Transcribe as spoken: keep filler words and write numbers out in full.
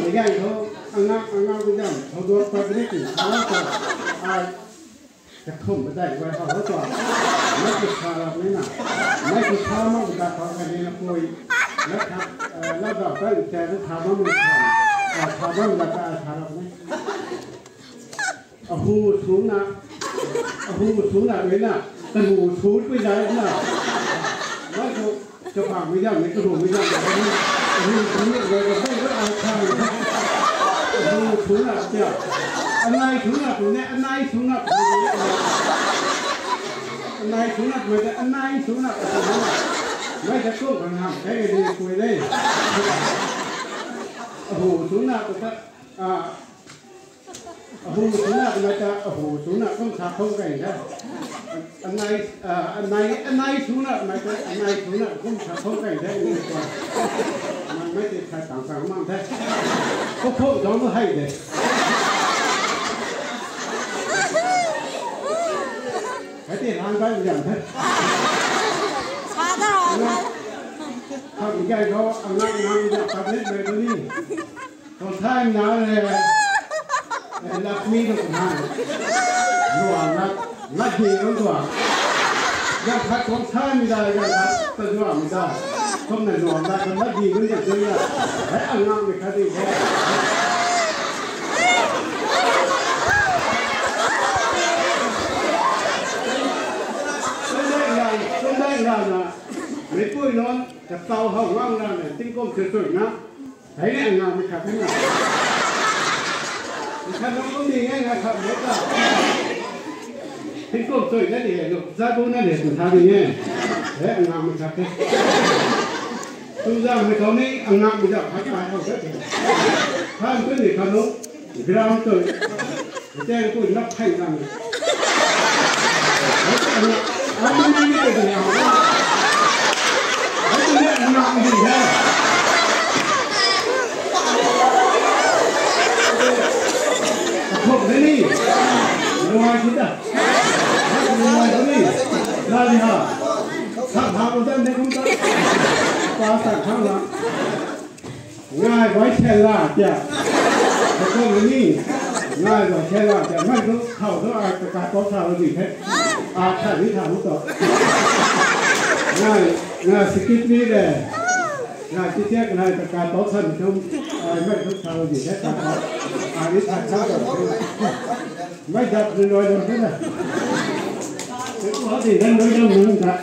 Ganv thu, angak, angak bi zam, thow duak pa kri ti, sa la ta, ai, kathum ba dai guay hau la ta, mei ki sa la ni na, mei ki sa ma bu ta pa ka ni na pui, la ta, eh, la da ta i cha ta tha ma mu tha, eh, tha ma la ta tha la ni. Ahu suna, ahu suna ni na, kahu su pui dai na, mei thu, Chapang mei zam ni, kahu mei zam ni, kahu, kahu suna ni, kahu suna ni, ai thang, kahu suna tia, anai suna tu ni, anai suna tu ni, anai suna tu ni, anai suna tu ni, mei ta kum khang ham, kai ni pui le. Ahu suna tu ta, ah, ahu suna tu ni ta, ahu suna kum sa khou kai da. Anai, ah, anai, anai suna, mei ta, anai suna kum sa khou kai da, ni ta. Mei, mei ti sa tang tang mang da. Khou khou zang tu hai de. Hai ti lang kai zam the. Sa da ro, sa. Khang kai khou, anang nang ya ta ni mei tu ni. Konsai na le, eh, Lakshmi tu na. Luang na, Lakshmi tu luang. Yang khat konsai mi da, yang khat ta luang mi da. Kum na luang da, kan Lakshmi tu yang tu ya. Hei, angang mi khat di ko. Sundai ngan, sundai ngan na. Mipui non, katau hau ngang na, tingkum sui sui na. Hei ni, ngam mi khat ni na. Mi khat nung kum ni nge, ngai khat mo ta. Tingkum sui na ni, lu, za bu na ni, tu tha ni nge. Hei, ngam mi khat ni. Tu za mi kau ni, ngam mi za khat kai hau khat ni. Khat tu ni khat nung, gram tu. Tang ku nap thei nang. Ai, ai, ai, ai, ai, ai, ai. Ai, tu ni nang di he. Khop de ni. Nuai kita. Nuai tu ni. Na di ha. Thak ha ko dan de kum ta. Pa ta khang la. Ngai guay sela tia. Kakhou ni, ngai guay sela tia. Ngai tu, thau tu, ai, kakai pau sa lo di the. A, tha ni tha mu to. Ngai, ngai secretary le. Ngai ti tia, ngai kakai pau sa ni tu. Ai, ngai tu sa lo di the, kakai. A, ni tha sa lo. Mei dat ni loi loi the na. Te ku ha di dan loi dan loi ta.